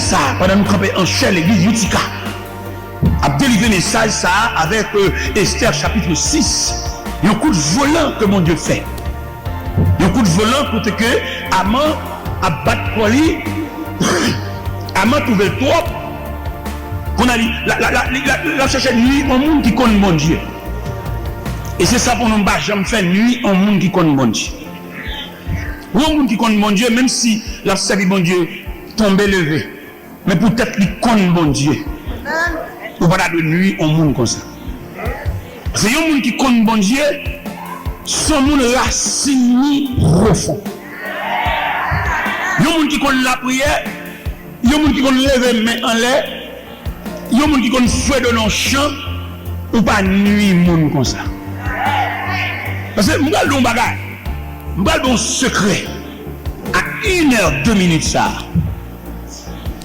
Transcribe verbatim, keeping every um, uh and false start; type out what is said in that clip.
sa a, pandan nou kanpe an chè legliz Utica ap delivre mesaj sa a avèk euh, Esther chapit sis, yon kout volan ke Bondye fè. Yon kout volan kote ke Aman ap bat kò li, Aman twouve l twòp. Kounye a li l ap chèche nwi yon moun ki konn Bondye. E se sa pou nou pa janm fè, nwi yon moun ki konn Bondye. Yon moun ki konn Bondye, menm si l ap sèvi Bondye tonbe leve, men poutèt li konn Bondye, ou pa ta dwe nwi yon moun konsa. Se yon moun ki konn Bondye, se yon moun rasin li pwofon. Yon moun ki konn lapriyè, yon moun ki konn leve men anlè, yon moun ki konn fredone yon chan, ou pa nwi moun konsa. Paske m pral di w yon bagay, m pral di w yon sekrè. A inè de minit sa a,